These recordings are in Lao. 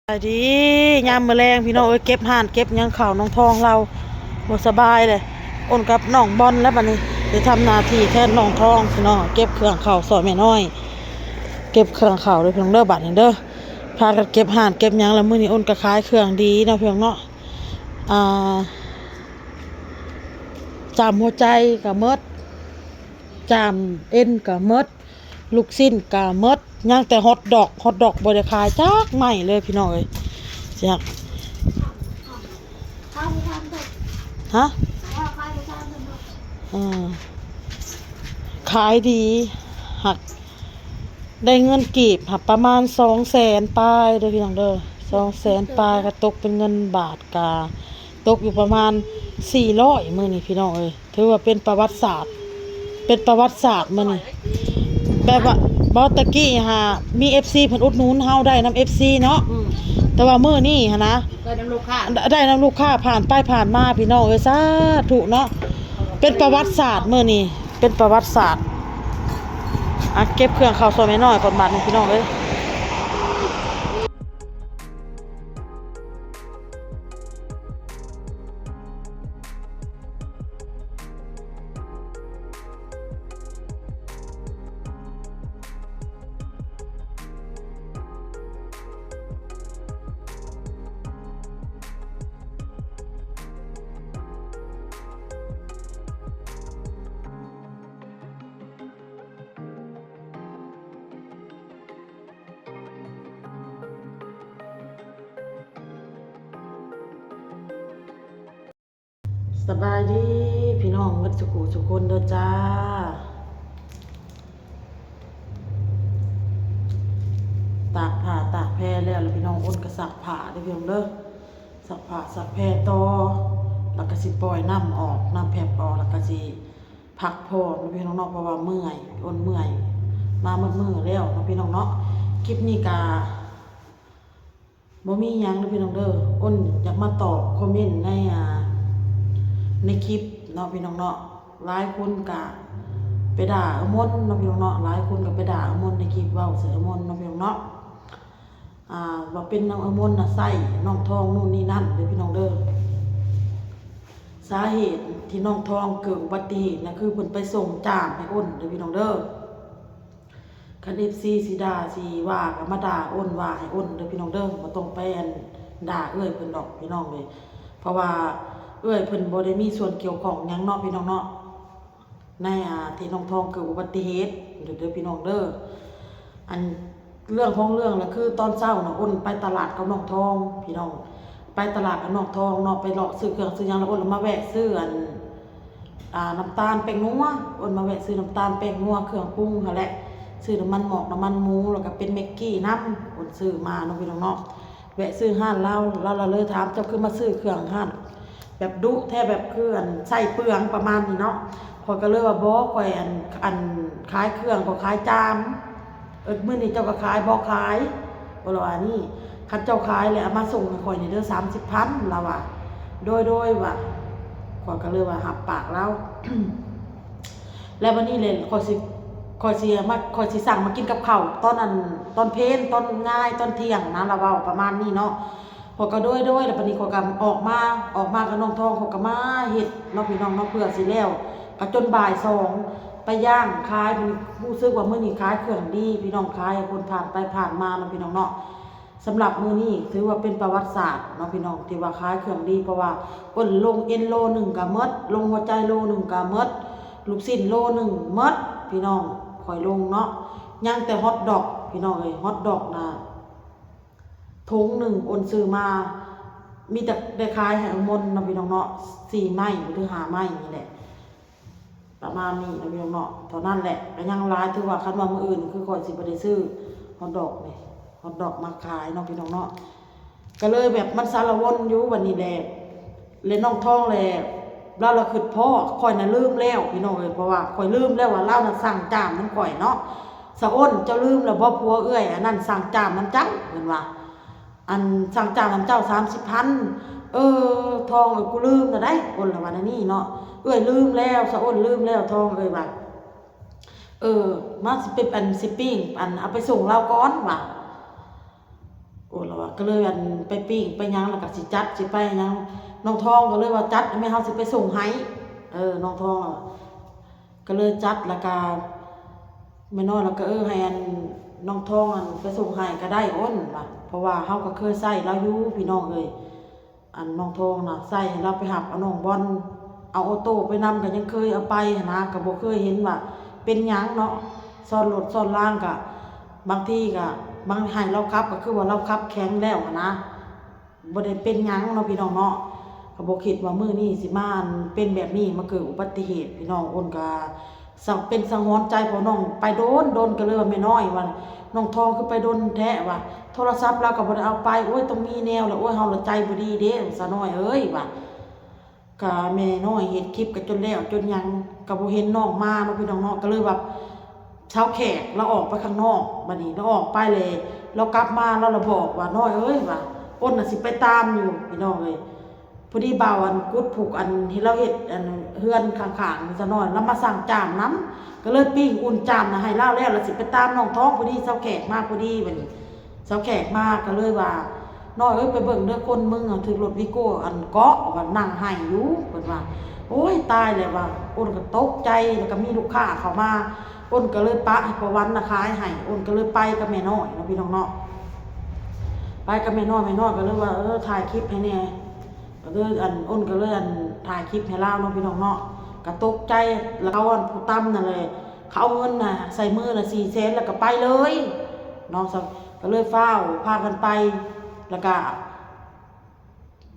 ສະບາຍດີ ຍາມມື້ແລງພີ່ນ້ອງເອີຍ ເກັບຮ້ານເກັບຫຍັງເຂົ້າ ນ້ອງທອງລາວບໍ່ສະບາຍເລີຍ ອ້ນກັບນ້ອງບອນແລ້ວບັດນີ້ ໄດ້ທຳໜ້າທີ່ແທນນ້ອງທອງພີ່ນ້ອງ ເກັບເຄື່ອງເຂົ້າຊ່ອຍແມ່ນ້ອຍ ເກັບເຄື່ອງເຂົ້າເດີພີ່ນ້ອງເດີ ບັດນີ້ເດີ ພາກັນເກັບຮ້ານເກັບຫຍັງ ແລ້ວມື້ນີ້ອ້ນກໍຂາຍເຄື່ອງດີເນາະພີ່ນ້ອງເນາະ ອ່າ ຈ້າມຫົວໃຈກໍໝົດ ຈ້າມເອັນກໍໝົດ ລູກຊີ້ນກະໝົດ ຍັງແຕ່ຮອດດອກ ຮອດດອກບໍ່ໄດ້ຂາຍຈັກໄມ້ເລີຍພີ່ນ້ອງເອີຍ ຊິ ຮະ ເອີ ຂາຍດີ ຫາກໄດ້ເງິນກີບຫາກປະມານສອງແສນປາຍເດີພີ່ນ້ອງເດີ ສອງແສນປາຍ ກໍຕົກເປັນເງິນບາດກະຕົກຢູ່ປະມານສີ່ຮ້ອຍ ມື້ນີ້ພີ່ນ້ອງເອີຍ. ຖືວ່າເປັນປະຫວັດສາດ ເປັນປະຫວັດສາດມື້ນີ້ ແບບວ່າ ບໍ່ ຕະກີ້ຫາມີເອັຟຊີເພິ່ນອຸດໜູນເຮົາໄດ້ນຳເອັຟຊີເນາະ ອືມ ແຕ່ວ່າມື້ນີ້ຫັ້ນນະ ໄດ້ນຳລູກຄ້າ ໄດ້ນຳລູກຄ້າຜ່ານໄປຜ່ານມາພີ່ນ້ອງເອີຍ ສາທຸເນາະ ເປັນປະຫວັດສາດມື້ນີ້ ເປັນປະຫວັດສາດ ອ່ະ ເກັບເຄື່ອງເຂົ້າຊ່ອຍແມ່ນ້ອຍກ່ອນບາດນີ້ພີ່ນ້ອງເອີຍ. ສະບາຍດີພີ່ນ້ອງເບິດສູ່ຜູ້ສູ່ຄົນເດີຈ້າ ຕາກຜ້າຕາກແພແລ້ວ ແລ້ວພີ່ນ້ອງອ້ນກໍຊັກຜ້າເດີພີ່ນ້ອງເດີ ຊັກຜ້າຊັກແພຕໍ່ ແລ້ວກໍຊິປ່ອຍນ້ຳອອກ ນ້ຳແຟບອອກ ແລ້ວກໍຊິພັກຜ່ອນເນາະພີ່ນ້ອງເນາະ ເພາະວ່າເມື່ອຍ ອ້ນເມື່ອຍ ມາໝົດມື້ແລ້ວເນາະພີ່ນ້ອງເນາະ ຄລິບນີ້ກໍ ບໍ່ມີຫຍັງເດີພີ່ນ້ອງເດີ ອ້ນຢາກມາຕອບຄອມເມັນໃນ ອ່າ ໃນຄລິບເນາະພີ່ນ້ອງເນາະ ຫຼາຍຄົນກະໄປດ່າເອື້ອຍມົນເນາະພີ່ນ້ອງເນາະ ຫຼາຍຄົນກະໄປດ່າເອື້ອຍມົນໃນຄລິບ ເວົ້າໃສ່ເອື້ອຍມົນເນາະພີ່ນ້ອງເນາະ ອ່າ ວ່າເປັນນຳເອື້ອຍມົນນະໃຊ້ນ້ອງທອງໂນ່ນນີ້ນັ້ນເດີພີ່ນ້ອງເດີ ສາເຫດທີ່ນ້ອງທອງເກີດອຸບັດຕິເຫດນະ ຄືເພິ່ນໄປສົ່ງຈ້າມໃຫ້ອ້ນເດີພີ່ນ້ອງເດີ. ຄັນເອັຟຊີຊິດ່າຊິວ່າກໍມາດ່າອ້ນວ່າໃຫ້ອ້ນເດີພີ່ນ້ອງເດີ ບໍ່ຕ້ອງໄປອັນດ່າເອື້ອຍເພິ່ນດອກພີ່ນ້ອງເອີຍ ເພາະວ່າເອື້ອຍເພິ່ນບໍ່ໄດ້ມີສ່ວນກ່ຽວຂ້ອງຫຍັງເນາະພີ່ນ້ອງເນາະ ໃນ ອ່າ ທີ່ນ້ອງທອງເກີດອຸບັດຕິເຫດເດີພີ່ນ້ອງເດີ ອັນ ເລື່ອງຂອງເລື່ອງລະຄືຕອນເຊົ້ານະ ອ້ນໄປຕະຫຼາດກັບນ້ອງທອງພີ່ນ້ອງ ໄປຕະຫຼາດກັບນ້ອງທອງເນາະ ໄປເລາະຊື້ເຄື່ອງຊື້ຫຍັງ ລະອ້ນລະມາແວະຊື້ອັນ ອ່າ ນ້ຳຕານແປ້ງນົວ ອ້ນມາແວະຊື້ນ້ຳຕານແປ້ງນົວ ເຄື່ອງປຸງຫັ້ນແຫຼະ ຊື້ນ້ຳມັນໝອກນ້ຳມັນໝູ ລະກະເປັນແມັກກີ້ນຳ ອ້ນຊື້ມາເນາະພີ່ນ້ອງເນາະ ແວະຊື້ຮ້ານລາວ ລາວລະເລີຍຖາມ ເຈົ້າຄືມາຊື້ເຄື່ອງຮ້ານແບບດຸແທ້ ແບບຄືອັນໃຊ້ເປືອງປະມານນີ້ເນາະ ຂ້ອຍກະເລີຍວ່າ ບໍ່ ຂ້ອຍອັນ ອັນຂາຍເຄື່ອງ ຂ້ອຍຂາຍຈາມ ເອີ ມື້ນີ້ເຈົ້າກໍຂາຍບໍ່ຂາຍ ບໍ່ລະວ່ານີ້ ຄັນເຈົ້າຂາຍແລ້ວເອົາມາສົ່ງໃຫ້ຂ້ອຍແດ່ເດີ ສາມສິບພັນ ລາວວ່າ ໂດຍ ໂດຍ ວ່າ ຂ້ອຍກໍເລີຍວ່າຮັບປາກລາວ ແລ້ວບັດນີ້ແຫຼະ ຂ້ອຍຊິ ຂ້ອຍຊິມາ ຂ້ອຍຊິສັ່ງມາກິນກັບເຂົ້າ ຕອນອັນ ຕອນເພນ ຕອນງາຍ ຕອນທ່ຽງນະ ລາວເວົ້າປະມານນີ້ເນາະ ຂ້ອຍກໍໂດຍ ໂດຍ ແລ້ວບັດນີ້ຂ້ອຍກໍອອກມາ ອອກມາກັບນ້ອງທອງ ຂ້ອຍກໍມາເຮັດເນາະ ພີ່ນ້ອງເນາະ ເພື່ອຊິແລ້ວ ກໍຈົນບ່າຍສອງ ໄປຍ່າງຂາຍ ຮູ້ສຶກວ່າມື້ນີ້ຂາຍເຄື່ອງດີ ພີ່ນ້ອງ ຂາຍໃຫ້ຄົນຜ່ານໄປຜ່ານມາເນາະ ພີ່ນ້ອງເນາະ ສຳລັບມື້ນີ້ຖືວ່າເປັນປະຫວັດສາດເນາະ ພີ່ນ້ອງ ທີ່ວ່າຂາຍເຄື່ອງດີ ເພາະວ່າເພິ່ນລົງເອັນໂລໜຶ່ງກໍໝົດ ລົງຫົວໃຈໂລໜຶ່ງກໍໝົດ ລູກຊີ້ນໂລໜຶ່ງໝົດ ພີ່ນ້ອງ ຂ້ອຍລົງເນາະ ຍັງແຕ່ຮອດດອກ ພີ່ນ້ອງເອີຍ ຮອດດອກນະ ຖົງໜຶ່ງອ້ນຊື້ມາ ມີແຕ່ໄດ້ຂາຍໃຫ້ອາມົນເນາະ ພີ່ນ້ອງເນາະ ສີ່ໄມ້ຫຼືຫ້າໄມ້ນີ້ແຫຼະ ປະມານນີ້ເນາະ ພີ່ນ້ອງເນາະ ເທົ່ານັ້ນແຫຼະ ກໍຍັງຫຼາຍ ຖືວ່າຄັນວ່າມື້ອື່ນຄືຂ້ອຍຊິບໍ່ໄດ້ຊື້ຮອດດອກນີ້ ຮອດດອກມາຂາຍເນາະ ພີ່ນ້ອງເນາະ ກໍເລີຍແບບມັນສາລະວົນຢູ່ບັດນີ້ແຫຼະ ແລະນ້ອງທອງແຫຼະ ລາວລະຄຶດພໍ້ ຂ້ອຍນະລືມແລ້ວ ພີ່ນ້ອງເອີຍ ເພາະວ່າຂ້ອຍລືມແລ້ວວ່າລາວນະສັ່ງຈ້າມນຳຂ້ອຍເນາະ ສາອ້ນ ເຈົ້າລືມແລ້ວບໍ່ ຜົວເອື້ອຍອັນນັ້ນສັ່ງຈ້າມນຳເຈົ້າ ເພິ່ນວ່າ ອັນສັ່ງຈ້າມນຳເຈົ້າສາມສິບພັນ ເອີ ທອງເອີຍ ກູລືມແລ້ວໃດ໋ ອ້ນລະວ່າແນວນີ້ເນາະ ເອື້ອຍລືມແລ້ວ ສາອ້ນລືມແລ້ວ ທອງເອີຍວ່າ ເອີ ມາຊິໄປ ອັນຊິປີ້ງ ອັນເອົາໄປສົ່ງລາວກ່ອນວ່າ ໂອ້ ລາວວ່າ ກໍເລີຍອັນໄປປີ້ງໄປຫຍັງ ແລ້ວກໍຊິຈັດຊິໄປຫຍັງ ນ້ອງທອງກໍເລີຍວ່າ ຈັດແມ່ ເຮົາຊິໄປສົ່ງໃຫ້. ເອີ ນ້ອງທອງກໍເລີຍຈັດ ແລ້ວກໍແມ່ນ້ອຍລາວກໍ ເອີ ໃຫ້ອັນນ້ອງທອງອັນໄປສົ່ງໃຫ້ກໍໄດ້ ໂອ້ນວ່າ ເພາະວ່າເຮົາກໍເຄີຍໃຊ້ລາວຢູ່ ພີ່ນ້ອງເອີຍ. ອັນນ້ອງທອງນະ ໃຊ້ໃຫ້ລາວໄປຮັບເອົານ້ອງບອນ ເອົາໂອໂຕ້ໄປນຳ ກໍຍັງເຄີຍເອົາໄປຫັ້ນນະ ກໍບໍ່ເຄີຍເຫັນວ່າເປັນຫຍັງເນາະ. ຊ້ອນລົດຊ້ອນລາງກໍ ບາງທີກໍ ບາງ ໃຫ້ລາວຂັບ ກໍຄືວ່າລາວຂັບແຂງແລ້ວຫັ້ນນະ ບໍ່ໄດ້ເປັນຫຍັງເນາະ ພີ່ນ້ອງເນາະ. ກໍບໍ່ຄິດວ່າມື້ນີ້ຊິມາ ອັນ ເປັນແບບນີ້ ມາເກີດອຸບັດຕິເຫດ ພີ່ນ້ອງ. ໂອ້ນກໍ ສັງ ເປັນສັງຫອນໃຈ ເພາະນ້ອງໄປດົນໆ ກໍເລີຍວ່າ ແມ່ນ້ອຍວ່າ ນ້ອງທອງຄືໄປດົນແທ້ວ່າ ໂທລະສັບລາວກໍບໍ່ໄດ້ເອົາໄປ. ໂອ້ຍ ຕ້ອງມີແນວແຫຼະ ໂອ້ຍ ເຮົາລະໃຈບໍ່ດີເດ້ ສາວນ້ອຍເອີຍວ່າ. ກະແມ່ນ້ອຍເຮັດຄລິບກະຈົນແລ້ວຈົນຫຍັງ ກະບໍ່ເຫັນນ້ອງມາເນາະ ພີ່ນ້ອງເນາະ. ກະເລີຍວ່າຊາວແຂກລາວອອກໄປຂ້າງນອກ ບາດນີ້ລາວອອກໄປແລ້ວ ລາວກັບມາ ລາວລະບອກວ່າ ນ້ອຍເອີຍວ່າ ອ້ນນະຊິໄປຕາມຢູ່ ພີ່ນ້ອງເອີຍ. ພໍດີບ່າວອັນກຸດຜູກອັນເຮັດ ລາວເຮັດອັນເຮືອນຂ້າງໆ ສາວນ້ອຍລາວມາສັ່ງຈ້າມນຳ ກະເລີຍປີ້ງອຸ່ນຈ້າມນະໃຫ້ລາວແລ້ວ ລະຊິໄປຕາມນ້ອງທອງ. ພໍດີຊາວແຂກມາພໍດີ ບາດນີ້ຊາວແຂກມາກະເລີຍວ່າ ນ້ອຍເອີຍ ໄປເບິ່ງເດີ ຄົນມຶງຖືກລົດວີໂກ້ອັນເກາະ ວ່ານັ່ງໄຫ້ຢູ່ ເພິ່ນວ່າ. ໂອ້ຍ ຕາຍແລ້ວວ່າ ອ້ນກະຕົກໃຈ ລະກະມີລູກຄ້າເຂົ້າມາ ອ້ນກະເລີຍປະໃຫ້ປາວັນນະຂາຍໃຫ້ ອ້ນກະເລີຍໄປກັບແມ່ນ້ອຍເນາະ ພີ່ນ້ອງເນາະ. ໄປກັບແມ່ນ້ອຍ ແມ່ນ້ອຍກະເລີຍວ່າ ເອີ ຖ່າຍຄລິບໃຫ້ແດ່ ກະເລີຍອັນ ອ້ນກະເລີຍອັນ ຖ່າຍຄລິບໃຫ້ລາວເນາະ ພີ່ນ້ອງເນາະ. ກະຕົກໃຈ ລະເຂົາອັນຜູ້ຕຳນັ້ນແຫຼະ ເຂົາເອົາເງິນນະໃສ່ມືນະສີ່ແສນ ລະກະໄປເລີຍເນາະ. ກະເລີຍຟ້າວພາກັນໄປ ລະກະ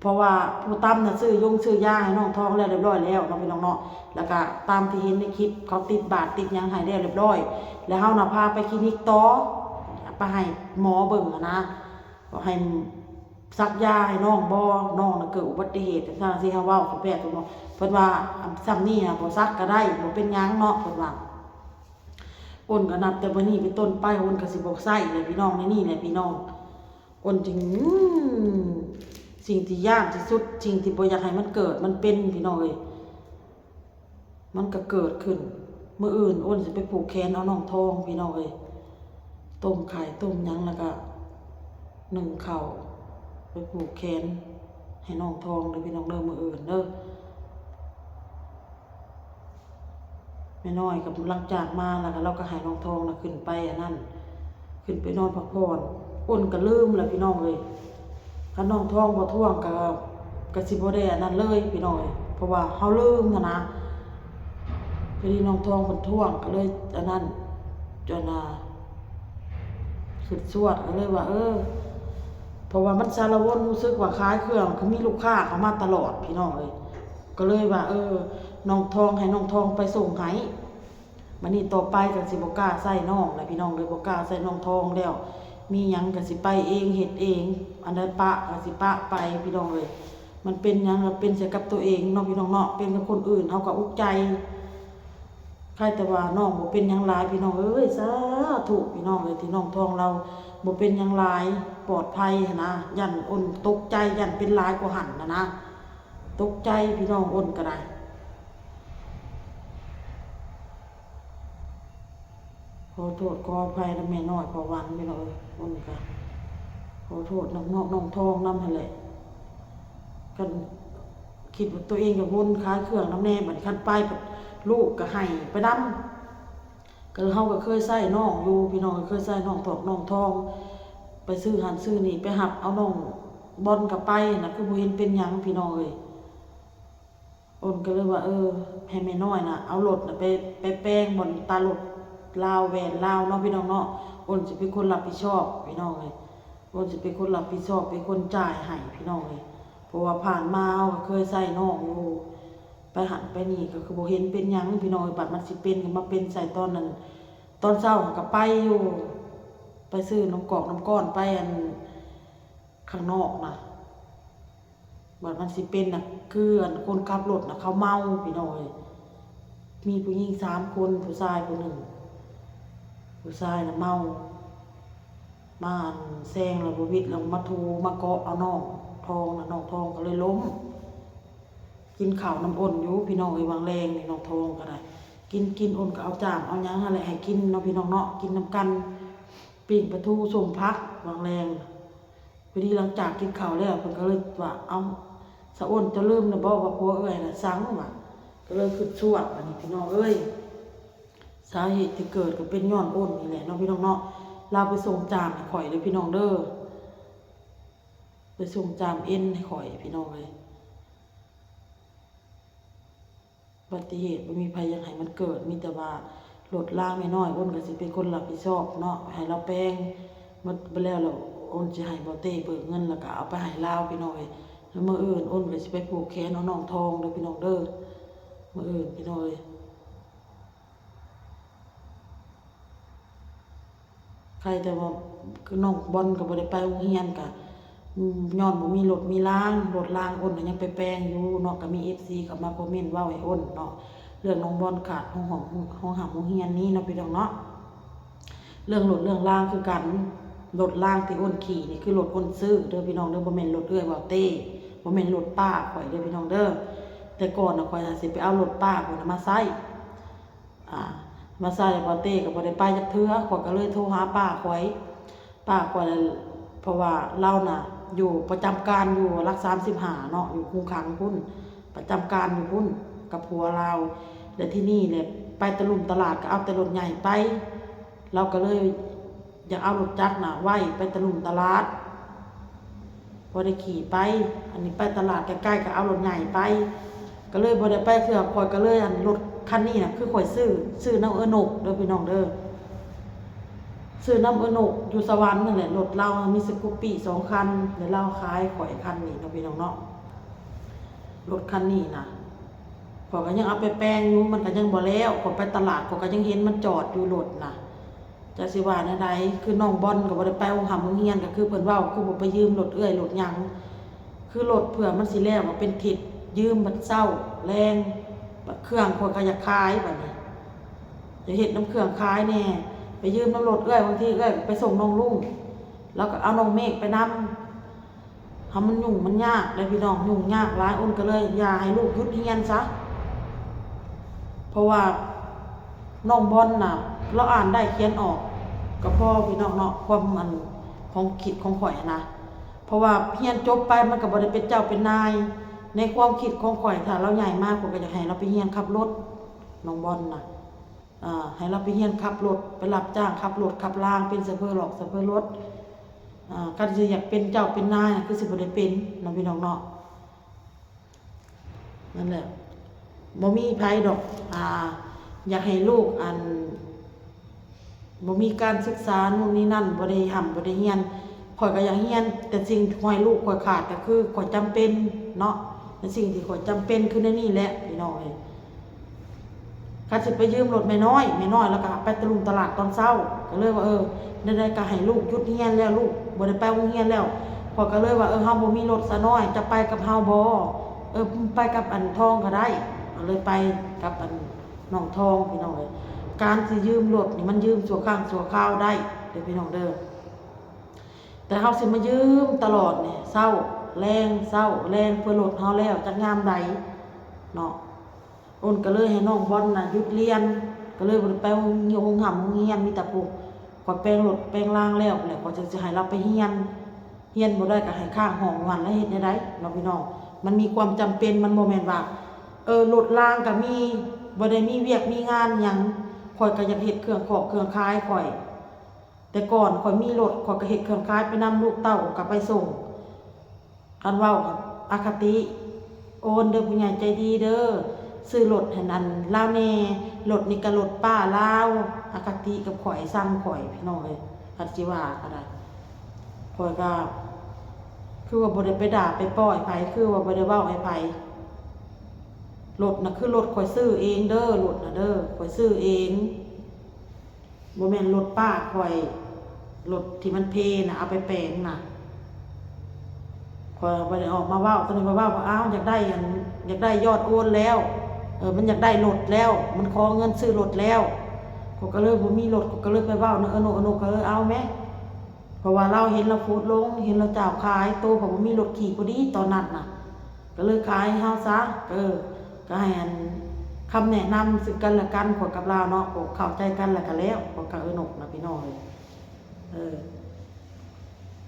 ເພາະວ່າຜູ້ຕຳນະຊື້ຢົງຊື້ຢາໃຫ້ນ້ອງທອງແລ້ວລຽບລ້ອຍແລ້ວເນາະ ພີ່ນ້ອງເນາະ. ລະກະຕາມທີ່ເຫັນໃນຄລິບ ເຂົາຕິດບາດຕິດຫຍັງໃຫ້ແລ້ວລຽບລ້ອຍ ແລ້ວເຮົານະພາໄປຄລີນິກຕໍ່ ໄປໃຫ້ໝໍເບິ່ງຫັ້ນນະ ວ່າໃຫ້ສັກຢາໃຫ້ນ້ອງບໍ່ ນ້ອງນະເກີດອຸບັດຕິເຫດ ຈັ່ງຊັ້ນ ຊິເຮົາເວົ້າສະແປດຕົວ ເພິ່ນວ່າ ສ່ຳນີ້ນະບໍ່ສັກກະໄດ້ ບໍ່ເປັນຫຍັງເນາະ ເພິ່ນວ່າ. ອ້ນກະນັບແຕ່ມື້ນີ້ເປັນຕົ້ນໄປ ອ້ນກະຊິບໍ່ໃຊ້ແລ້ວ ພີ່ນ້ອງ ໃນນີ້ແຫຼະ ພີ່ນ້ອງ. ອ້ນຈຶ່ງ ອືມ ສິ່ງທີ່ຢ້ານທີ່ສຸດ ສິ່ງທີ່ບໍ່ຢາກໃຫ້ມັນເກີດມັນເປັນ ພີ່ນ້ອງເອີຍ ມັນກະເກີດຂຶ້ນ. ມື້ອື່ນອ້ນຊິໄປຜູກແຂນເອົານ້ອງທອງ ພີ່ນ້ອງເອີຍ ຕົ້ມໄຂ່ຕົ້ມຫຍັງ ລະກະໜຶ້ງເຂົ້າ ໄປຜູກແຂນໃຫ້ນ້ອງທອງເດີ ພີ່ນ້ອງເດີ ມື້ອື່ນເດີ. ແມ່ນ້ອຍກະຫຼັງຈາກມາແລ້ວກະ ລາວກະໃຫ້ນ້ອງທອງນະຂຶ້ນໄປອັນນັ້ນ ຂຶ້ນໄປນອນພັກຜ່ອນ. ອ້ນກະລືມແລ້ວ ພີ່ນ້ອງເອີຍ ຄັນນ້ອງທອງບໍ່ທ້ວງກະ ກະຊິບໍ່ໄດ້ອັນນັ້ນເລີຍ ພີ່ນ້ອງເອີຍ ເພາະວ່າເຮົາລືມຫັ້ນນະ. ພໍດີນ້ອງທອງເພິ່ນທ້ວງກະເລີຍອັນນັ້ນ ຈົນວ່າ ຄິດຊວດກະເລີຍວ່າ ເອີ ເພາະວ່າມັນສາລະວົນ ຮູ້ສຶກວ່າຂາຍເຄື່ອງຄືມີລູກຄ້າເຂົ້າມາຕະຫຼອດ ພີ່ນ້ອງເອີຍ. ກະເລີຍວ່າ ເອີ ນ້ອງທອງ ໃຫ້ນ້ອງທອງໄປສົ່ງໃຫ້. ບາດນີ້ຕໍ່ໄປກະຊິບໍ່ກ້າໃຊ້ນ້ອງແລ້ວ ພີ່ນ້ອງເອີຍ ບໍ່ກ້າໃຊ້ນ້ອງທອງແລ້ວ. ມີຫຍັງກະຊິໄປເອງ ເຮັດເອງ ອັນໃດປະກະຊິປະໄປ ພີ່ນ້ອງເອີຍ. ມັນເປັນຫຍັງກະເປັນໃສ່ກັບໂຕເອງເນາະ ພີ່ນ້ອງເນາະ ເປັນກັບຄົນອື່ນເຮົາກະອຸກໃຈ. ໃຄ່ແຕ່ວ່ານ້ອງບໍ່ເປັນຫຍັງຫຼາຍ ພີ່ນ້ອງເອີຍ ສາທຸ ພີ່ນ້ອງເອີຍ ທີ່ນ້ອງທອງລາວບໍ່ເປັນຫຍັງຫຼາຍ ປອດໄພຫັ້ນນະ. ຢ້ານອ້ນຕົກໃຈ ຢ້ານເປັນຫຼາຍກວ່າຫັ້ນຫັ້ນນະ ຕົກໃຈ ພີ່ນ້ອງ ອ້ນກະໄດ້. ຂໍໂທດຂໍອະໄພນຳແມ່ນ້ອຍ ພໍ່ວັນ ພີ່ນ້ອງເອີຍ ອ້ນກະຂໍໂທດນຳນ້ອງ ນ້ອງທອງນຳຫັ້ນແຫຼະ. ຄັນຄິດວ່າໂຕເອງກະວົນຂາຍເຄື່ອງນຳແດ່ ບາດນີ້ຄັນໄປ ລູກກະໃຫ້ໄປນຳ. ກະເຮົາກະເຄີຍໃຊ້ນ້ອງຢູ່ ພີ່ນ້ອງ ເຄີຍໃຊ້ນ້ອງຖອກນ້ອງທອງ ໄປຊື້ຫັ້ນຊື້ນີ້ ໄປຮັບເອົານ້ອງບອນກະໄປຫັ້ນນະ ຄືບໍ່ເຫັນເປັນຫຍັງ ພີ່ນ້ອງເອີຍ. ອ້ນກະເລີຍວ່າ ເອີ ໃຫ້ແມ່ນ້ອຍນະ ເອົາລົດນະໄປ ໄປແປງບ່ອນຕາລົດລາວ ແວ່ນລາວເນາະ ພີ່ນ້ອງເນາະ. ອ້ນຊິເປັນຄົນຮັບຜິດຊອບ ພີ່ນ້ອງເອີຍ ອ້ນຊິເປັນຄົນຮັບຜິດຊອບ ເປັນຄົນຈ່າຍໃຫ້ ພີ່ນ້ອງເອີຍ. ເພາະວ່າຜ່ານມາເຮົາກະເຄີຍໃຊ້ນ້ອງຢູ່ ໄປຫັ້ນໄປນີ້ກະຄືບໍ່ເຫັນເປັນຫຍັງ ພີ່ນ້ອງເອີຍ. ບາດມັນຊິເປັນກະມາເປັນໃສ່ຕອນນັ້ນ ຕອນເຊົ້າກະໄປຢູ່ ໄປຊື້ນ້ຳກອກນ້ຳກ້ອນ ໄປອັນຂ້າງນອກນະ. ບາດມັນຊິເປັນນະ ຄືອັນຄົນຂັບລົດນະ ເຂົາເມົາ ພີ່ນ້ອງເອີຍ. ມີຜູ້ຍິງສາມຄົນ ຜູ້ຊາຍຜູ້ໜຶ່ງ ຜູ້ຊາຍນະເມົາ ມາອັນແຊງແລ້ວບໍ່ຫວິດ ແລ້ວມາຖູມາເກາະເອົານ້ອງທອງນະ ນ້ອງທອງກະເລີຍລົ້ມ. ກິນເຂົ້ານຳອ້ນຢູ່ ພີ່ນ້ອງເອີຍ ຫວ່າງແລງນີ້ ນ້ອງທອງກະໄດ້ ກິນ ກິນ ອ້ນກະເອົາຈ້າມເອົາຫຍັງຫັ້ນແຫຼະໃຫ້ກິນເນາະ ພີ່ນ້ອງເນາະ ກິນນຳກັນ ປີ້ງປາທູ ສົ້ມຜັກ ຫວ່າງແລງ. ພໍດີຫຼັງຈາກກິນເຂົ້າແລ້ວ ເພິ່ນກໍເລີຍວ່າ ເອົ້າ ສາວອ້ນ ເຈົ້າລືມແລ້ວບໍ່ວ່າຜົວເອື້ອຍນະສັງ ວ່າ ກໍເລີຍຄິດຊວນ. ບັດນີ້ພີ່ນ້ອງເອີຍ ສາເຫດທີ່ເກີດກໍເປັນຍ້ອນອ້ນນີ້ແຫຼະເນາະ ພີ່ນ້ອງເນາະ. ລາວໄປສົ່ງຈາມໃຫ້ຂ້ອຍເດີພີ່ນ້ອງເດີ ໄປສົ່ງຈາມເອັນໃຫ້ຂ້ອຍ ພີ່ນ້ອງເອີຍ. ອຸບັດຕິເຫດບໍ່ມີໃຜຢາກໃຫ້ມັນເກີດ ມີແຕ່ວ່າລົດລາງແມ່ນ້ອຍ ອ້ນກໍຊິເປັນຄົນຮັບຜິດຊອບເນາະ ໃຫ້ລາວແປງໝົດ. ແລ້ວ ແລ້ວອ້ນຊິໃຫ້ບໍ່ເຕ້ເບີກເງິນ ແລ້ວກໍເອົາໄປໃຫ້ລາວ ພີ່ນ້ອງເອີຍ. ແລ້ວມື້ອື່ນອ້ນກໍຊິໄປຜູກແຂນເອົານ້ອງທອງເດີພີ່ນ້ອງເດີ ມື້ອື່ນ ພີ່ນ້ອງເອີຍ. ໃຄແຕ່ວ່ານ້ອງບອນກໍບໍ່ໄດ້ໄປໂຮງຮຽນ ກະ ອືມ ຍ້ອນບໍ່ມີລົດມີລາງ ລົດລາງອ້ນນະຍັງໄປແປງຢູ່ເນາະ. ກໍມີເອັບຊີເຂົ້າມາຄອມເມັນເວົ້າໃຫ້ອ້ນເນາະ ເລື່ອງນ້ອງບອນຂາດໂຮງຮ່ຳ ໂຮງຮ່ຳໂຮງຮຽນນີ້ເນາະ ພີ່ນ້ອງເນາະ. ເລື່ອງລົດເລື່ອງລາງຄືກັນ ລົດລາງທີ່ອ້ນຂີ່ນີ້ຄືລົດອ້ນຊື້ເດີພີ່ນ້ອງເດີ ບໍ່ແມ່ນລົດເອື້ອຍເວົ້າເຕ້ ບໍ່ແມ່ນລົດປ້າຂ້ອຍເດີພີ່ນ້ອງເດີ. ແຕ່ກ່ອນນະຂ້ອຍຫາຊິໄປເອົາລົດປ້າຂ້ອຍນະມາໃຊ້ ອ່າ ມາໃຊ້ ແລ້ວບໍ່ເຕ້ກໍບໍ່ໄດ້ໄປຈັກເທື່ອ ຂ້ອຍກໍເລີຍໂທຫາປ້າຂ້ອຍ ປ້າຂ້ອຍ ເພາະວ່າລາວນະຢູ່ປະຈຳການຢູ່ຫຼັກສາມສິບຫ້າເນາະ ຢູ່ຄຸງຂັງພຸ້ນ ປະຈຳການຢູ່ພຸ້ນກັບຜົວລາວ. ແລ້ວທີນີ້ແຫຼະ ໄປຕະລຸມຕະຫຼາດກໍເອົາແຕ່ລົດໃຫຍ່ໄປ ລາວກໍເລີຍ ຢາກເອົາລົດຈັກນະໄວ້ໄປຕະລຸມຕະຫຼາດ ບໍ່ໄດ້ຂີ່ໄປ. ອັນນີ້ໄປຕະຫຼາດໃກ້ໆ ກໍເອົາລົດໃຫຍ່ໄປ ກໍເລີຍບໍ່ໄດ້ໄປເທື່ອ. ຂ້ອຍກໍເລີຍ ອັນ ລົດຄັນນີ້ນະ ຄືຂ້ອຍຊື້ ຊື້ນຳເອື້ອຍນົກເດີພີ່ນ້ອງເດີ ຊື້ນຳເອື້ອຍນົກຢູ່ສະຫວັນນັ້ນແຫຼະ. ລົດລາວມີສະກຸບປີ້ສອງຄັນ ແລ້ວລາວຂາຍຂ້ອຍຄັນນີ້ເນາະ ພີ່ນ້ອງເນາະ. ລົດຄັນນີ້ນະ ຂ້ອຍກໍຍັງເອົາໄປແປງຢູ່ ມັນກໍຍັງບໍ່ແລ້ວ. ຂ້ອຍໄປຕະຫຼາດ ຂ້ອຍກໍຍັງເຫັນມັນຈອດຢູ່ລົດນະ. ຈັກຊິວ່າແນວໃດ ຄືນ້ອງບອນກໍບໍ່ໄດ້ໄປໂຮງຮ່ຳໂຮງຮຽນ ກໍຄືເພິ່ນເວົ້າ ຄືບໍ່ໄປຢືມລົດເອື້ອຍລົດຫຍັງ ຄືລົດເພື່ອມັນຊິແລ້ວ ວ່າເປັນທິດ ຢືມບັດເຊົ້າແລງ ບັດເຄື່ອງຂ້ອຍກໍຢາກຂາຍ ບັດນີ້ຢາກເຮັດນຳເຄື່ອງຂາຍແດ່ ໄປຢືມນຳລົດເອື້ອຍ ບາງທີເອື້ອຍໄປສົ່ງນ້ອງລຸງ ລາວກໍເອົານ້ອງເມກໄປນຳ. ເຮົາມັນຫຍຸ້ງມັນຍາກເດ້ພີ່ນ້ອງ ຫຍຸ້ງຍາກຫຼາຍ. ອ້ນກໍເລີຍຢາກໃຫ້ລູກຢຸດຮຽນຊະ ເພາະວ່ານ້ອງບອນນະ ລາວອ່ານໄດ້ຂຽນອອກກໍພໍພີ່ນ້ອງເນາະ ຄວາມ ອັນ ຄວາມຄິດຂອງຂ້ອຍນະ. ເພາະວ່າຮຽນຈົບໄປມັນກໍບໍ່ໄດ້ເປັນເຈົ້າເປັນນາຍ ໃນຄວາມຄິດຂອງຂ້ອຍ ຖ້າລາວໃຫຍ່ມາ ຂ້ອຍກໍຢາກໃຫ້ລາວໄປຮຽນຂັບລົດ ນ້ອງບອນນະ. ອ່າ ໃຫ້ລາວໄປຮຽນຂັບລົດ ໄປຮັບຈ້າງຂັບລົດຂັບລາງ ເປັນໂຊເຟີຫຼອກໂຊເຟີລົດ. ອ່າ ຄັນຊິຢາກເປັນເຈົ້າເປັນນາຍ ຄືຊິບໍ່ໄດ້ເປັນເນາະ ພີ່ນ້ອງເນາະ. ນັ້ນແຫຼະ ບໍ່ມີໃຜດອກ ອ່າ ຢາກໃຫ້ລູກ ອັນ ບໍ່ມີການສຶກສາ ໂນ່ນນີ້ນັ້ນ ບໍ່ໄດ້ຮ່ຳບໍ່ໄດ້ຮຽນ. ຂ້ອຍກໍຢາກຮຽນ ແຕ່ສິ່ງທີ່ຂ້ອຍ ລູກຂ້ອຍຂາດກໍຄືຂ້ອຍຈຳເປັນເນາະ ແຕ່ສິ່ງທີ່ຂ້ອຍຈຳເປັນຄືແນວນີ້ແຫຼະ ພີ່ນ້ອງເອີຍ. ຄັນຊິໄປຢືມລົດແມ່ນ້ອຍ ແມ່ນ້ອຍລາວກໍໄປຕະລຸມຕະຫຼາດຕອນເຊົ້າ ກໍເລີຍວ່າ ເອີ ແນວໃດກໍໃຫ້ລູກຢຸດຮຽນແລ້ວ ລູກບໍ່ໄດ້ໄປໂຮງຮຽນແລ້ວ. ຂ້ອຍກໍເລີຍວ່າ ເອີ ເຮົາບໍ່ມີລົດ ສາວນ້ອຍ ຈະໄປກັບເຮົາບໍ່? ເອີ ໄປກັບອັນທອງກໍໄດ້. ກໍເລີຍໄປກັບອັນ ນ້ອງທອງ ພີ່ນ້ອງເອີຍ. ການຊິຢືມລົດນີ້ ມັນຢືມຊົ່ວຄັ້ງຊົ່ວຄາວໄດ້ເດີພີ່ນ້ອງເດີ ແຕ່ເຮົາຊິມາຢືມຕະຫຼອດນີ້ ເຊົ້າແລງ ເຊົ້າແລງ ເພື່ອລົດເຮົາແລ້ວຈັກຍາມໃດເນາະ. ໂອນກໍເລີຍໃຫ້ນ້ອງບອນນະຢຸດຮຽນ ກໍເລີຍບໍ່ໄດ້ໄປໂຮງ ໂຮງຮ່ຳໂຮງຮຽນ ມີແຕ່ຜູ້ ຂ້ອຍແປງລົດແປງລາງແລ້ວແຫຼະ ຂ້ອຍຈຶ່ງຊິໃຫ້ລາວໄປຮຽນ. ຮຽນບໍ່ໄດ້ກໍໃຫ້ຄ້າງຫ້ອງຢູ່ຫັ້ນແຫຼະ ເຮັດແນວໃດເນາະພີ່ນ້ອງ. ມັນມີຄວາມຈຳເປັນ ມັນບໍ່ແມ່ນວ່າ ເອີ ລົດລາງກໍມີ ບໍ່ໄດ້ມີວຽກມີງານຫຍັງ. ຂ້ອຍກໍຢາກເຮັດເຄື່ອງຂອກເຄື່ອງຂາຍຂ້ອຍ ແຕ່ກ່ອນຂ້ອຍມີລົດ ຂ້ອຍກໍເຮັດເຄື່ອງຂາຍໄປນຳ ລູກເຕົ້າກໍໄປສົ່ງ. ຄັນເວົ້າກໍອະຄະຕິ ໂອນເດີ ຜູ້ໃຫຍ່ໃຈດີເດີ ຊື້ລົດໃຫ້ອັນລາວແດ່ ລົດນີ້ກໍລົດປ້າລາວ. ອະຄະຕິກັບຂ້ອຍ ຊັງຂ້ອຍ ພີ່ນ້ອງເອີຍ. ຄັນຊິວ່າກໍໄດ້ ຂ້ອຍກໍຄືວ່າບໍ່ໄດ້ໄປດ່າໄປປ້ອຍໃຜ ຄືວ່າບໍ່ໄດ້ເວົ້າໃຫ້ໃຜ. ລົດນະຄືລົດຂ້ອຍຊື້ເອງເດີ ລົດນະເດີ ຂ້ອຍຊື້ເອງ. ບໍ່ແມ່ນລົດປ້າຂ້ອຍ ລົດທີ່ມັນເພນະ ເອົາໄປແປງນະ. ຂ້ອຍບໍ່ໄດ້ອອກມາເວົ້າ ຕອນນີ້ມາເວົ້າວ່າ ອ້າວ ຢາກໄດ້ອັນ ຢາກໄດ້ຍອດໂອນແລ້ວ ເອີ ມັນຢາກໄດ້ລົດແລ້ວ ມັນຂໍເງິນຊື້ລົດແລ້ວ. ຂ້ອຍກໍເລີຍບໍ່ມີລົດ ຂ້ອຍກໍເລີຍໄປເວົ້ານຳເອື້ອຍນົກ ເອື້ອຍນົກກໍເລີຍເອົາແມະ ເພາະວ່າລາວເຫັນລາວໂພສລົງ ເຫັນລາວເຈົ້າຂາຍໂຕ ກໍບໍ່ມີລົດຂີ່ພໍດີຕອນນັ້ນນະ ກໍເລີຍຂາຍໃຫ້ເຮົາຊະ. ເອີ ກໍໃຫ້ອັນ ຄຳແນະນຳຊຶ່ງກັນແລະກັນ ຂ້ອຍກັບລາວເນາະ ກໍເຂົ້າໃຈກັນແລ້ວກໍແລ້ວ ຂ້ອຍກັບເອື້ອຍນົກນະ ພີ່ນ້ອງເອີຍ. ເອີ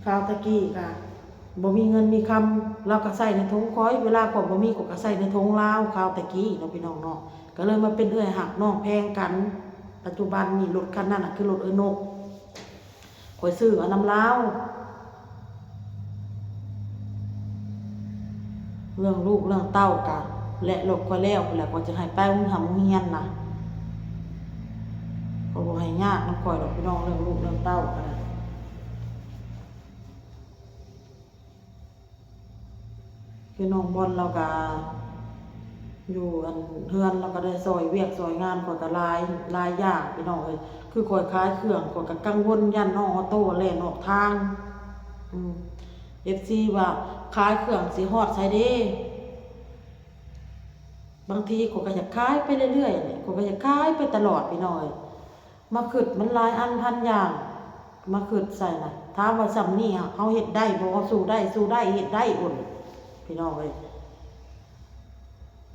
ຄາວຕະກີ້ກະ ບໍ່ມີເງິນມີຄຳ ລາວກໍໃສ່ໃນຖົງຂ້ອຍ ເວລາຂ້ອຍບໍ່ມີ ຂ້ອຍກໍໃສ່ໃນຖົງລາວ ຄາວແຕ່ກີ້ເນາະ ພີ່ນ້ອງເນາະ ກໍເລີຍມາເປັນເອື້ອຍຮັກນ້ອງແພງກັນ. ປັດຈຸບັນນີ້ລົດຄັນນັ້ນນະ ຄືລົດເອື້ອຍນົກ ຂ້ອຍຊື້ເອົານຳລາວ. ເລື່ອງລູກເລື່ອງເຕົ້າກະ ແລະ ລົດຂ້ອຍແລ້ວພຸ້ນແຫຼະ ຂ້ອຍຈະໃຫ້ໄປໂຮງຮ່ຳໂຮງຮຽນນະ ຂ້ອຍບໍ່ໃຫ້ຍາກນຳຂ້ອຍດອກ ພີ່ນ້ອງ ເລື່ອງລູກເລື່ອງເຕົ້າກະໄດ້. ຄືນ້ອງບອນລາວກະຢູ່ອັນເຮືອນ ລາວກະໄດ້ຊ່ອຍວຽກຊ່ອຍງານຂ້ອຍກະຫຼາຍ ຫຼາຍຢ່າງ ພີ່ນ້ອງເອີຍ. ຄືຂ້ອຍຂາຍເຄື່ອງ ຂ້ອຍກະກັງວົນຢ້ານນ້ອງອອໂຕ້ແລ່ນອອກທາງ. ອືມ ເອັຟຊີວ່າຂາຍເຄື່ອງຊິຮອດໃສເດ? ບາງທີຂ້ອຍກະຢາກຂາຍໄປເລື້ອຍໆ ຂ້ອຍກະຢາກຂາຍໄປຕະຫຼອດ ພີ່ນ້ອງເອີຍ. ມາຄຶດມັນຫຼາຍອັນພັນຢ່າງ ມາຄຶດໃສ່ນະ ຖາມວ່າຊ່ຳນີ້ເຮົາເຮັດໄດ້ບໍ່? ສູ້ໄດ້ ສູ້ໄດ້ ເຮັດໄດ້ພຸ້ນ ພີ່ນ້ອງເອີຍ.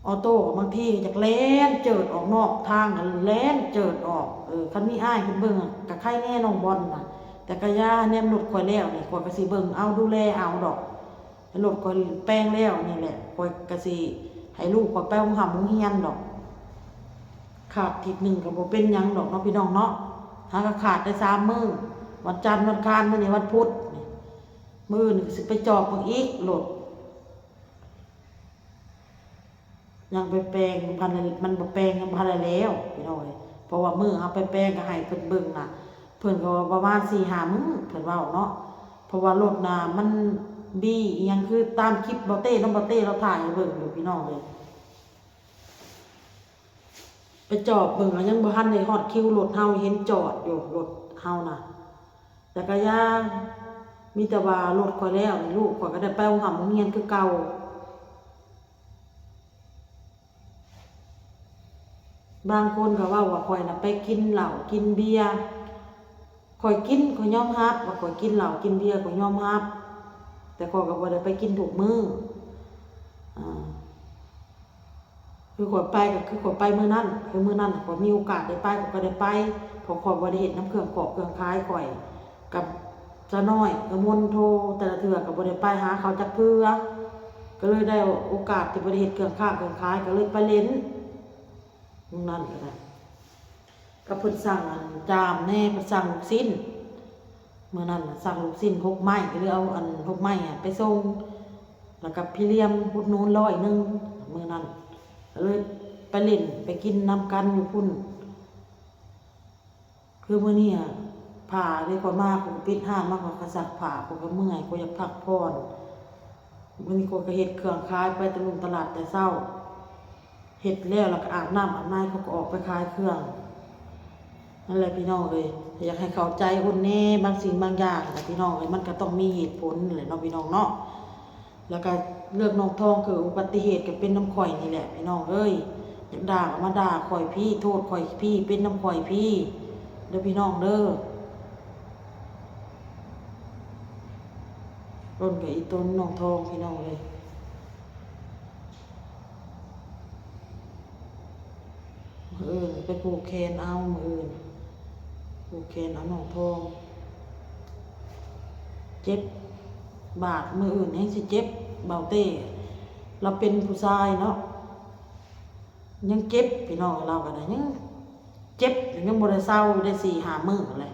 ອອໂຕ້ບາງທີຢາກແລ່ນເຈີດອອກນອກທາງ ກະແລ່ນເຈີດອອກ. ເອີ ຄັນມີອ້າຍເພິ່ນເບິ່ງກະໄຄແນ່ນ້ອງບອນນະ ແຕ່ກະຢ່າ ແນມລົດຂ້ອຍແລ້ວນີ້ ຂ້ອຍກະຊິເບິ່ງເອົາ ດູແລເອົາດອກ. ລົດຂ້ອຍແປງແລ້ວນີ້ແຫຼະ ຂ້ອຍກະຊິໃຫ້ລູກຂ້ອຍໄປໂຮງຮ່ຳໂຮງຮຽນດອກ. ຂາດທິດໜຶ່ງກະບໍ່ເປັນຫຍັງດອກເນາະ ພີ່ນ້ອງເນາະ ຫາກະຂາດໄດ້ສາມມື້ ວັນຈັນ ວັນຄານ ມື້ນີ້ວັນພຸດນີ້ ມື້ອື່ນກະຊິໄປຈອບເບິ່ງອີກລົດ. ຍັງໄປແປງ ມັນບໍ່ແປງ ຍັງບໍ່ທັນໄດ້ແລ້ວ ພີ່ນ້ອງເອີຍ. ເພາະວ່າມື້ເຮົາໄປແປງກະໃຫ້ເພິ່ນເບິ່ງນະ ເພິ່ນກະວ່າປະມານສີ່ຫ້າມື້ ເພິ່ນເວົ້າເນາະ. ເພາະວ່າລົດນະມັນບີອີ່ຫຍັງ ຄືຕາມຄລິບເບົາເຕ້ເນາະ ເບົາເຕ້ລາວຖ່າຍໃຫ້ເບິ່ງຢູ່ ພີ່ນ້ອງເອີຍ. ໄປຈອບເບິ່ງລະຍັງບໍ່ທັນໄດ້ຮອດຄິວລົດເຮົາ ເຫັນຈອດຢູ່ລົດເຮົານະ. ຈັກກະຢ່າ ມີແຕ່ວ່າລົດຂ້ອຍແລ້ວນີ້ ລູກຂ້ອຍກະໄດ້ໄປໂຮງຮ່ຳໂຮງຮຽນຄືເກົ່າ. ບາງຄົນກະເວົ້າວ່າຂ້ອຍນະໄປກິນເຫຼົ້າກິນເບຍ. ຂ້ອຍກິນ ຂ້ອຍຍອມຮັບວ່າຂ້ອຍກິນເຫຼົ້າກິນເບຍ ຂ້ອຍຍອມຮັບ ແຕ່ຂ້ອຍກະບໍ່ໄດ້ໄປກິນທຸກມື້. ອາ ຄືຂ້ອຍໄປກະຄືຂ້ອຍໄປມື້ນັ້ນ ຄືມື້ນັ້ນຂ້ອຍມີໂອກາດໄດ້ໄປ ຂ້ອຍກະໄດ້ໄປ ເພາະຂ້ອຍບໍ່ໄດ້ເຮັດນຳເຄື່ອງຂອບເຄື່ອງຂາຍຂ້ອຍ ກັບສາວນ້ອຍ ເອື້ອຍມົນໂທ ແຕ່ລະເທື່ອກະບໍ່ໄດ້ໄປຫາເຂົາຈັກເທື່ອ ກະເລີຍໄດ້ໂອກາດທີ່ບໍ່ໄດ້ເຮັດເຄື່ອງຄ້າເຄື່ອງຂາຍ ກະເລີຍໄປຫຼິ້ນ. ມື້ນັ້ນກະໄດ້ ກະເພິ່ນສັ່ງອັນຈາມແນ່ ເພິ່ນສັ່ງລູກຊີ້ນ. ມື້ນັ້ນນະສັ່ງລູກຊີ້ນຫົກໄມ້ ກະເລີຍເອົາອັນຫົກໄມ້ຫັ້ນໄປສົ່ງ ລະກະພີ່ລຽມອຸດໜູນຮ້ອຍໜຶ່ງ. ມື້ນັ້ນກະເລີຍໄປຫຼິ້ນໄປກິນນຳກັນຢູ່ພຸ້ນ. ຄືມື້ນີ້ອະ ພາເດ້ ຂ້ອຍມາ ຂ້ອຍກະປິດຮ້ານມາ ຂ້ອຍກະຊັກຜ້າ ຂ້ອຍກະເມື່ອຍ ຂ້ອຍຢາກພັກຜ່ອນ. ມື້ນີ້ຂ້ອຍກະເຮັດເຄື່ອງຂາຍ ໄປຕະລຸງຕະຫຼາດແຕ່ເຊົ້າ ເຮັດແລ້ວລະກະອາບນ້ຳອາບໃນ ຂ້ອຍກະອອກໄປຂາຍເຄື່ອງ. ນັ້ນແຫຼະພີ່ນ້ອງເອີຍ ຢາກໃຫ້ເຂົ້າໃຈຄົນແນ່ ບາງສິ່ງບາງຢ່າງນະພີ່ນ້ອງເອີຍ ມັນກະຕ້ອງມີເຫດຜົນແຫຼະເນາະ ພີ່ນ້ອງເນາະ. ລະກະເລື່ອງນ້ອງທອງເກີດອຸບັດຕິເຫດກະເປັນນຳຂ້ອຍນີ້ແຫຼະພີ່ນ້ອງເອີຍ. ຢາກດ່າກະມາດ່າຂ້ອຍພີ້ ໂທດຂ້ອຍພີ້ ເປັນນຳຂ້ອຍພີ້ ເດີພີ່ນ້ອງເດີ. ລົນກະອີ່ຕົນນ້ອງທອງພີ່ນ້ອງເອີຍ. ມື້ອື່ນໄປຜູກແຂນເອົາ ມື້ອື່ນຜູກແຂນເອົານ້ອງທອງ ເຈັບບາດ ມື້ອື່ນແຮງຊິເຈັບ. ເບົາເຕ້ລາວເປັນຜູ້ຊາຍເນາະ ຍັງເຈັບພີ່ນ້ອງ ລາວກະໄດ້ຍັງເຈັບ ຍັງບໍ່ໄດ້ເຊົາ ໄດ້ສີ່ຫ້າມື້ແຫຼະ.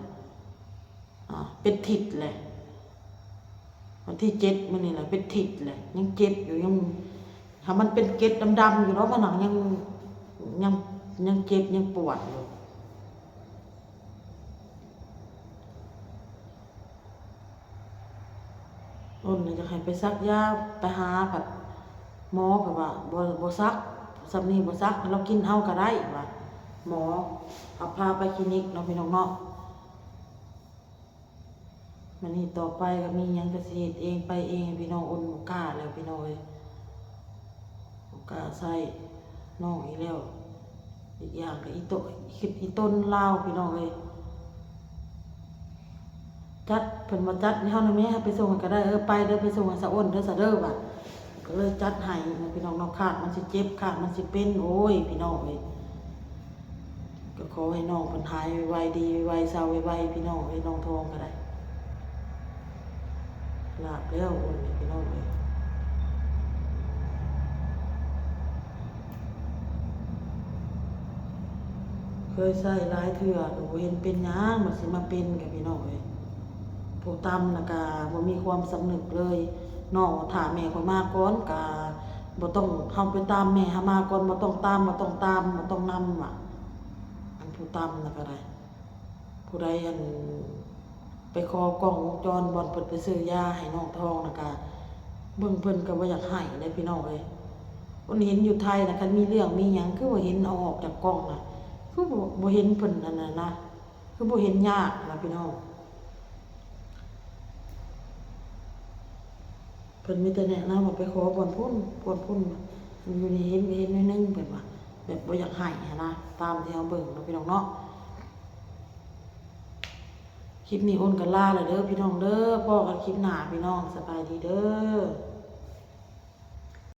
ອາ ເປັນທິດແຫຼະ ວັນທີເຈັດມື້ນີ້ລະ ເປັນທິດແຫຼະ ຍັງເຈັບຢູ່ ຍັງ ຖ້າມັນເປັນເກັດດຳໆຢູ່ເນາະ ມັນຫຍັງ ຍັງ ຍັງເຈັບ ຍັງປວດຢູ່. ໂດນຢາກໃຫ້ໄປສັກຢາ ໄປຫາພັດ ໝໍພັດວ່າບໍ່ ບໍ່ສັກ ຊ່ຳນີ້ບໍ່ສັກ ລາວກິນເອົາກະໄດ້ວ່າ ໝໍເອົາພາໄປຄລີນິກເນາະ ພີ່ນ້ອງເນາະ. ບາດນີ້ຕໍ່ໄປກະມີຫຍັງກະຊິເຮັດເອງໄປເອງ ພີ່ນ້ອງ. ອົນບໍ່ກ້າແລ້ວພີ່ນ້ອງເອີຍ ບໍ່ກ້າໃຊ້ນ້ອງອີກແລ້ວ. ອີກຢ່າງກະອີໂຕ ຄິດອີຕົນລາວພີ່ນ້ອງເອີຍ. ຈັດ ເພິ່ນວ່າຈັດໃຫ້ເຮົາແດ່ແມ້ ໃຫ້ໄປສົ່ງໃຫ້ກະໄດ້. ເອີ ໄປເດີ ໄປສົ່ງໃຫ້ສາວອົນເດີ ສາເດີວ່າ ກະເລີຍຈັດໃຫ້ພີ່ນ້ອງເນາະ. ຄາດມັນຊິເຈັບ ຄາດມັນຊິເປັນ ໂອ້ຍ ພີ່ນ້ອງເອີຍ. ກະຂໍໃຫ້ນ້ອງເພິ່ນຫາຍໄວໆ ດີໄວໆ ເຊົາໄວໆ ພີ່ນ້ອງເອີຍ ນ້ອງທອງກະໄດ້. ລາບແລ້ວ ໂອ້ຍ ພີ່ນ້ອງເອີຍ ເຄີຍໃຊ້ຫຼາຍເທື່ອກໍບໍ່ເຫັນເປັນຫຍັງ ບັດຊິມາເປັນກະ ພີ່ນ້ອງເອີຍ ຜູ້ຕຳນະກະບໍ່ມີຄວາມສຳນຶກເລີຍເນາະ ຖ້າແມ່ຂ້ອຍມາກ່ອນກະບໍ່ຕ້ອງ ເຮົາໄປຕາມແມ່ເຮົາມາກ່ອນ ບໍ່ຕ້ອງຕາມ ບໍ່ຕ້ອງຕາມ ບໍ່ຕ້ອງນຳວ່າ ອັນຜູ້ຕຳນະກະໄດ້ ຜູ້ໃດ ອັນ ໄປຂໍກ້ອງວົງຈອນບ່ອນເພິ່ນໄປຊື້ຢາໃຫ້ນ້ອງທອງນະກະ ເບິ່ງເພິ່ນກໍບໍ່ຢາກໃຫ້ເດ້ພີ່ນ້ອງເອີຍ ຄົນເຫັນຢູ່ໄທນະ ຄັນມີເລື່ອງມີຫຍັງຄືບໍ່ເຫັນເອົາອອກຈາກກ້ອງນະ ຄືບໍ່ ບໍ່ເຫັນເພິ່ນອັນນັ້ນນະ ຄືບໍ່ເຫັນຍາກນະພີ່ນ້ອງ ເພິ່ນມີແຕ່ແນະນຳວ່າໄປຂໍບ່ອນພຸ້ນບ່ອນພຸ້ນ ຢູ່ນີ້ເຫັນກໍເຫັນໜ້ອຍໜຶ່ງ ເພິ່ນວ່າແບບບໍ່ຢາກໃຫ້ຫັ້ນນະ ຕາມທີ່ເຮົາເບິ່ງເນາະພີ່ນ້ອງເນາະ. ຄລິບນີ້ໂອນກໍລາແລ້ວເດີພີ່ນ້ອງເດີ ພໍ້ກັນຄລິບໜ້າພີ່ນ້ອງ ສະບາຍດີເດີ.